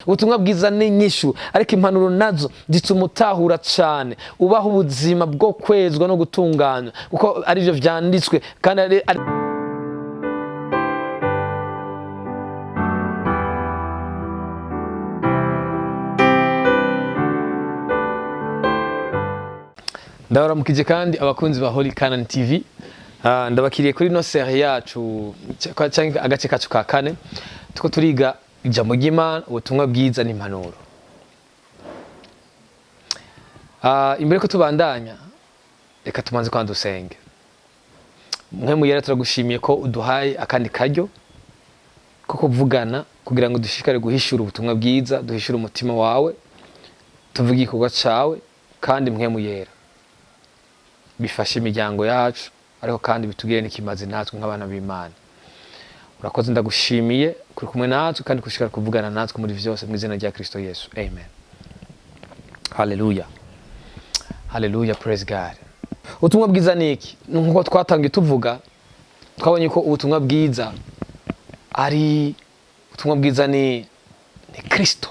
Ubutumwa bwiza ni inyishu, ariko impanuro nazo zituma utahura cyane, ubaho ubuzima bwo kwezwa no gutunganywa, kuko arivyo vyanditswe kandi ari. Ndabaramukije kandi abakunzi ba Holy Canaan TV. Ndabakiriye kuri no série yacu canke agace kacu ka kane, tuko turiga ijambo ry'Imana, ubutumwa bwiza n'impanuro. Imbere ko tubandanya, reka tumanze kwa dusenge. Mwe muyera, turagushimiye ko uduhaye akandi karyo ko kuvugana kugira ngo dushishikare guhishura ubutumwa bwiza, duhishure umutima wawe, tuvuge igikorwa cawe, kandi mwe muyera bifashe imiryango yacu, ariko kandi bitugire n'ikimazi natwe nk'abana b'Imana. Urakoze, ndagushimiye kuri kumwe natwe kandi kushikara kuvugana natwe muri vyose, mu izina rya Kristo Yesu, amen. Haleluya, haleluya, praise God. Ubutumwa bwiza ni iki? Nkuko twatangiye tuvuga, twabonye ko ubutumwa bwiza ari ubutumwa bwiza ni Kristo.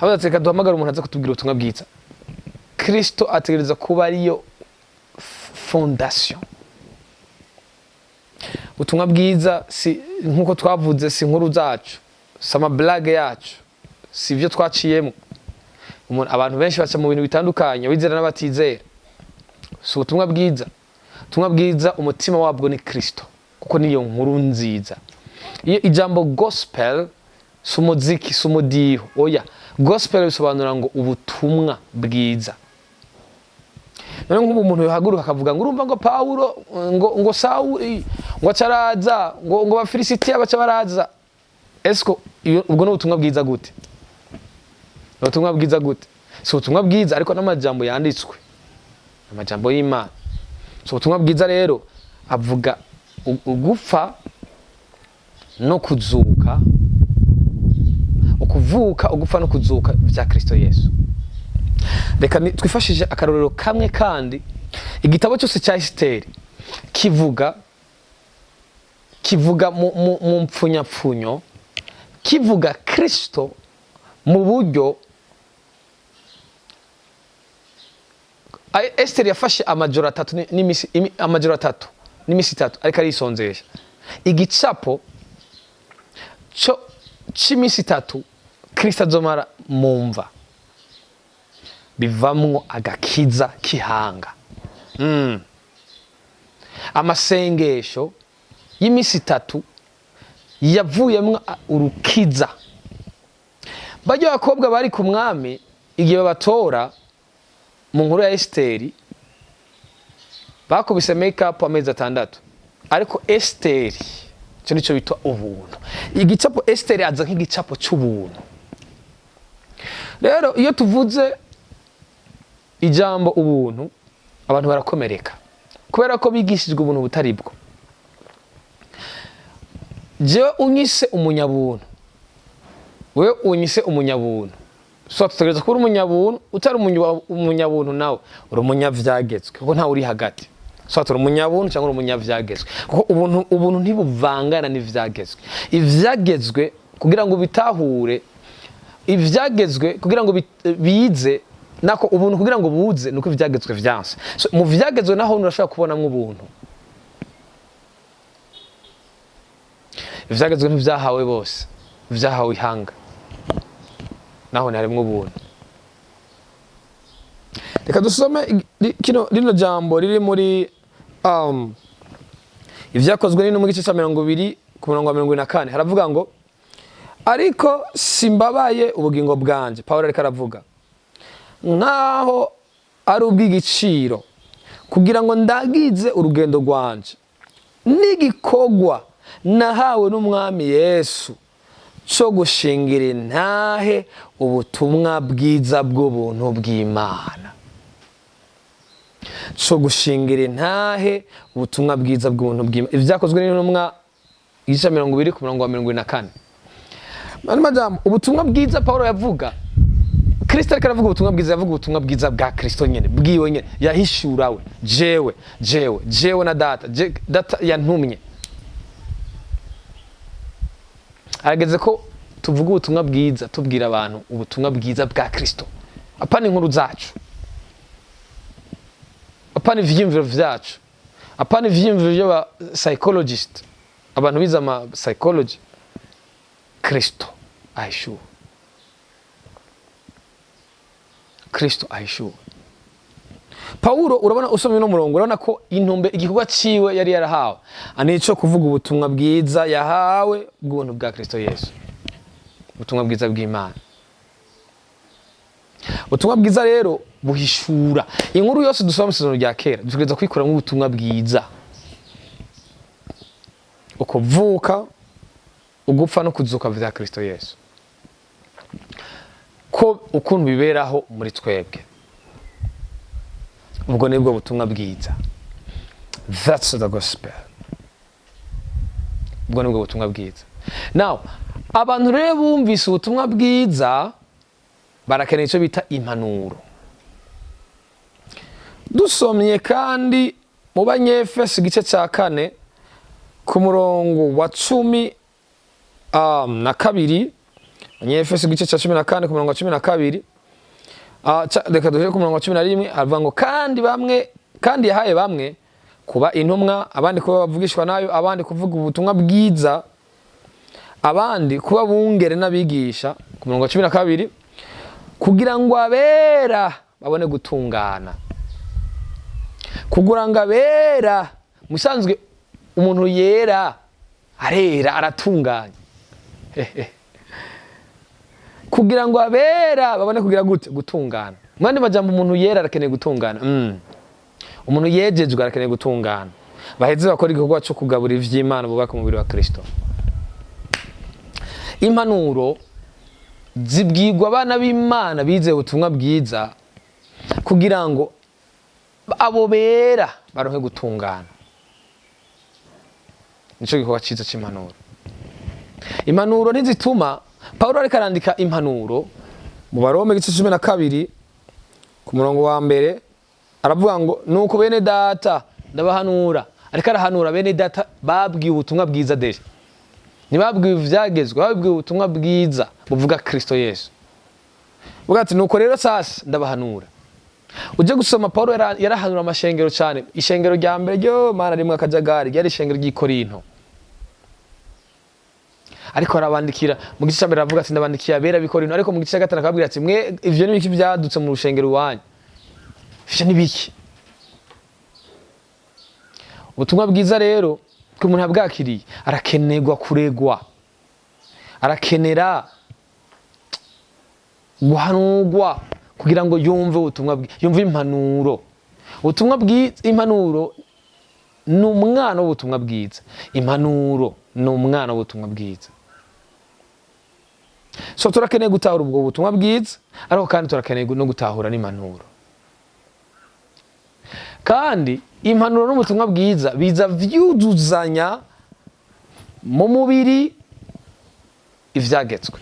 Abaza, reka duhamagare umuntu aza kutubwira ubutumwa bwiza. Kristo ategereza kuba ariyo fondation. Ubutumwa bwiza si nkuko twavuze, si inkuru zacu, si amablague yacu, si ibyo twaciyemo. Abantu benshi baca mu bintu bitandukanye, abizera n'abatizera. Si ubutumwa bwiza. Ubutumwa bwiza, umutima wabwo ni Kristo, kuko niyo nkuru nziza. Iyo ijambo gospel si umuziki, si umudiho, oya. Gospel bisobanura ngo ubutumwa bwiza. None nk'ubu umuntu yohaguruka akavuga ngo urumva ngo Pawulo ngo Sawuli ngo acaraza ngo Abafilisitiya baca baraza, esko ubwo ni ubutumwa bwiza gute? Ni ubutumwa bwiza gute? Si ubutumwa bwiza, ariko n'amajambo yanditswe, amajambo y'Imana. Si ubutumwa bwiza rero avuga ugupfa no kuzuka, ukuvuka, ugupfa no kuzuka vya Kristo Yesu. Reka twifashishe akarorero kamwe kandi. Igitabo cyose cya Esiteri kivuga mu mpfunyapfunyo, kivuga Kristo mu buryo Esiteri yafashe amajoro 3 amajoro 3 n'imisi 3, ariko arisonzesha. Igicapo cyo c'imisi 3 Kristo azomara mu mva bivamwo agakiza kihanga. Amasengesho y'imisi 3 yavuyemwo urukiza. Barya bakobwa bari ku mwami igihe babatora mu nkuru ya Esiteri, bakubise make up amezi 6, ariko Esiteri, icyo nico bitwa ubuntu. Igicapo Esiteri aza nk'igicapo c'ubuntu. Rero iyo tuvuze ijambo ubuntu, abantu barakomereka kubera ko bigishijwe ubuntu butari bwo. Jewe unyise umunyabuntu, wewe unyise umunyabuntu, so tutegereza kuba uri umunyabuntu. Utari umunyabuntu nawe uri umunyavyagezwe, kuko ntawe uri hagati. So uri umunyabuntu cyangwa uri umunyavyagezwe, kuko ubuntu ntibuvangana n'ivyagezwe. Ivyagezwe kugira ngo bitahure, ivyagezwe kugira ngo bize, nako ubuntu kugira ngo buze nuko ivyagezwe vyanse. So, mu vyagezwe naho urashobora kubonamwo ubuntu. Ivyagezwe ntivyahawe bose, vyahawe ihanga, naho harimwo ubuntu. Reka dusome rino jambo riri muri Ivyakozwe n'Intumwa, mu gice ca 20 ku murongo wa 24. Haravuga ngo: "Ariko simbabaye ubugingo bwanje." Pawulo ariko aravuga nkaho ari ubw'igiciro, "kugira ngo ndagize urugendo rwanje n'igikorwa nahawe n'Umwami Yesu cyo gushingira intahe ubutumwa bwiza bw'ubuntu bw'Imana." Cyo gushingira intahe ubutumwa bwiza bw'ubuntu bw'Imana. Ibyakozwe n'Intumwa, igice cya 20 ku murongo wa 24. Mani majambo, ubutumwa bwiza Paulo yavuga, Kristo ariko aravuga ubutumwa bwiza, yavuga ubutumwa bwiza bwa Kristo nyene, bwiwe nyene yahishurawe. Jewe na data, data yantumye. Harageze ko Tuvuge ubutumwa bwiza, tubwira abantu ubutumwa bwiza bwa Kristo, apana inkuru zacu, apana ivyiyumviro vyacu, apana ivyiyumviro by'aba psychologist, abantu bize ama psychology. Kristo ahishuwe, Kristo ahishuwe. Pawulo, urabona, usomye uno murongo, urabona ko intumbe igikorwa ciwe yari yarahawe nico kuvuga ubutumwa bwiza yahawe bw'ubuntu bwa Kristo Yesu, ubutumwa bwiza bw'Imana. Ubutumwa bwiza rero buhishura inkuru yose dusoma mu Isezerano rya Kera, dutegereza kwikuramo ubutumwa bwiza: ukuvuka, ugupfa no kuzuka vya Kristo Yesu, ko ukuntu biberaho muri twebwe. Ubwo nibwo butumwa bwiza. That's the gospel. Ubwo nibwo butumwa bwiza. Now, abantu rero bumvise ubutumwa bwiza barakeneye icyo bita impanuro. Dusomye kandi mu Banyefeso igice cya 4 ku murongo wa 12, Banyefeso igice cya 14 ku murongo wa 12. Reka duhere ku murongo wa 11. Aravuga ngo: "Kandi bamwe, kandi yahaye bamwe kuba intumwa, abandi kuba bavugishwa nayo, abandi kuvuga ubutumwa bwiza, abandi kuba bungere n'abigisha." Ku murongo wa 12: "Kugira ngo abera babone gutungana." Kugira ngo abera, musanzwe umuntu yera arera, aratunganye. Kugira ngo abera babone kugira gute? Gutungana. Mu yandi majambo, umuntu yera arakeneye gutungana. Umuntu yejejwe arakeneye gutungana, baheze bakora igikorwa cyo kugabura ivy'Imana, bubaka umubiri wa Kristo. Impanuro zibwirwa abana b'Imana bizeye ubutumwa bwiza kugira ngo abo bera baronke gutungana. Nico gikorwa ciza c'impanuro. Impanuro ntizituma, Pawulo ariko arandika impanuro mu Barome igice 12 ku murongo wa 1, aravuga ngo: "Nuko bene data, ndabahanura." Ariko arahanura bene data babwiwe ubutumwa bwiza déjà. Ntibabwiwe ivyagezwe, babwiwe ubutumwa bwiza buvuga Kristo Yesu. Buvuga ati: "Nuko rero sasa ndabahanura." Uje gusoma, Paulo yarahanura amashengero cyane. Ishengero rya mbere ryo mana rimwe akajagari ryari ishengero ry'i Korinto. Ariko arabandikira mu gice cya mbere, aravuga ati: "Ndabandikiye abera b'i Korinto." Ariko mu gice cya gatanu akababwira ati: "Mwe, ivyo ni biki byadutse mu rushengero iwanyu? Ivyo ni biki?" Ubutumwa bwiza rero, ko umuntu yabwakiriye, arakenerwa kuregwa, arakenera guhanurwa kugira ngo yumve ubutumwa, yumve impanuro. Ubutumwa bwiza, impanuro ni umwana w'ubutumwa bwiza. Impanuro ni umwana w'ubutumwa bwiza. So turakeneye gutahura ubwo butumwa bwiza, ariko kandi turakeneye no gutahura n'impanuro. Kandi impanuro n'ubutumwa bwiza biza vyuzuzanya mu mubiri. Ivyagezwe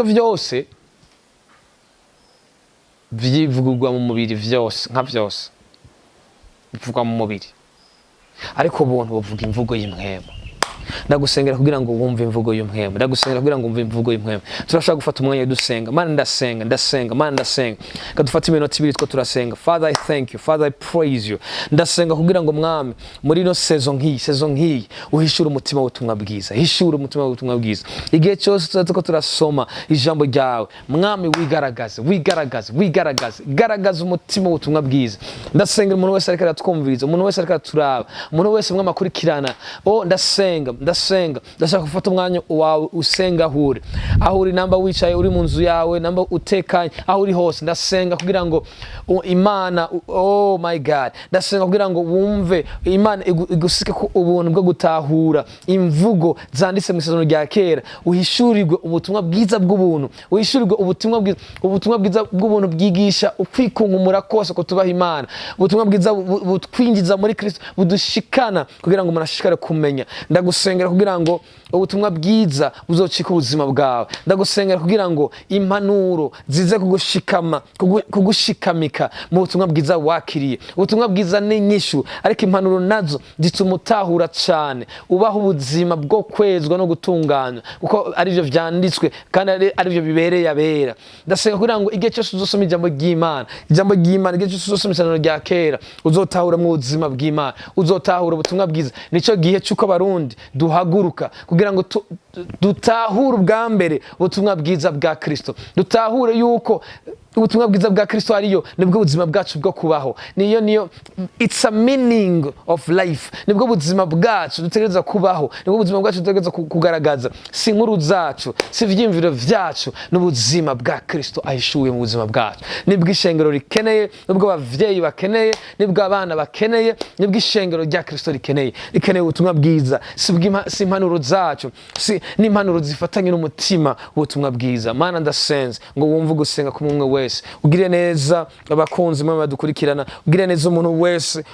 vyose vyivugurwa mu mubiri, vyose nka vyose bivugwa mu mubiri, ariko ubuntu buvuga imvugo y'impwemu. Ndagusengera kugira ngo wumve imvugo y'impwemu. Ndagusengera kugira ngo wumve imvugo y'impwemu. Turashobora gufata umwanya dusenga. Mana, ndasenga, ndasenga, Mana, ndasenga. Kadufate iminota 2 two turasenga. Father, I thank you. Father, I praise you. Ndasenga kugira ngo, Mwami, muri ino saison nk'iyi, saison nk'iyi, uhishure umutima w'ubutumwa bwiza, hishure umutima w'ubutumwa bwiza. Igihe cyose tuza tuko turasoma ijambo ryawe, Mwami, wigaragaze, wigaragaze, wigaragaze, garagaza umutima w'ubutumwa bwiza. Ndasengera umuntu wese ariko aratwumviriza, umuntu wese ariko araturaba, umuntu wese, Mwami, akurikirana. Oh, ndasenga, ndasenga. Ndashaka gufata umwanya wawe usenga aho uri, aho uri, namba wicaye, uri mu nzu yawe, namba utekanye, aho uri hose. Ndasenga kugira ngo Imana, oh my God, ndasenga kugira ngo wumve Imana igusike ko ubuntu bwo gutahura imvugo zanditse mu Isezerano rya Kera, uhishurirwe ubutumwa bwiza bw'ubuntu, uhishurirwe ubutumwa bwiza, ubutumwa bwiza bw'ubuntu bwigisha ukwikunkumura kose ko tubaha Imana, ubutumwa bwiza butwinjiza muri Kristo, budushikana kugira ngo umuntu ashishikare kumenya. Ndagusengera Ndagusengera kugira ngo ubutumwa bwiza buzocika ubuzima bwawe. Ndagusengera kugira ngo impanuro zize kugushikama, kugushikamika mu butumwa bwiza wakiriye. Ubutumwa bwiza ni inyishu, ariko impanuro nazo zituma utahura cyane, ubaho ubuzima bwo kwezwa no gutunganywa, kuko arivyo vyanditswe kandi arivyo bibereye abera. Ndasenga kugira ngo igihe cyose uzosoma ijambo ry'Imana, ijambo ry'Imana, igihe cyose uzosoma Isezerano rya Kera, uzotahura mu buzima bw'Imana, uzotahura ubutumwa bwiza. Nico gihe cy'uko Abarundi duhaguruka kugira ngo dutahure ubwa mbere ubutumwa bwiza bwa Kristo, dutahure yuko ubutumwa bwiza bwa Kristo ariyo nibwo buzima bwacu bwo kubaho, niyo it's a meaning of life, nibwo buzima bwacu dutegereza kubaho, nibwo buzima bwacu dutegereza kugaragaza. Si inkuru zacu, si ivyiyumviro vyacu, n'ubuzima bwa Kristo ahishuye mu buzima bwacu. Nibwo ishengero rikeneye, nibwo abavyeyi bakeneye, nibwo abana bakeneye, nibwo ishengero rya Kristo rikeneye. Rikeneye ubutumwa bwiza, si impanuro zacu, si n'impanuro zifatanye n'umutima w'ubutumwa bwiza. Mana, ndasenze ngo wumve ugusenga k'umwe wese, ugire neza abakunzi mwe badukurikirana, ugire neza umuntu wese,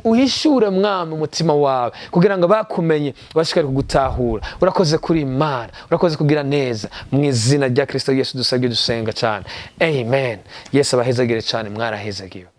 uhishure, Mwami, umutima wawe kugira ngo bakumenye bashikare kugutahura. Urakoze kuri Imana, urakoze kugira neza. Mu izina rya Kristo Yesu dusabye dusenga cyane, amen. Yesu abahezagire cyane, mwarahezagiwe.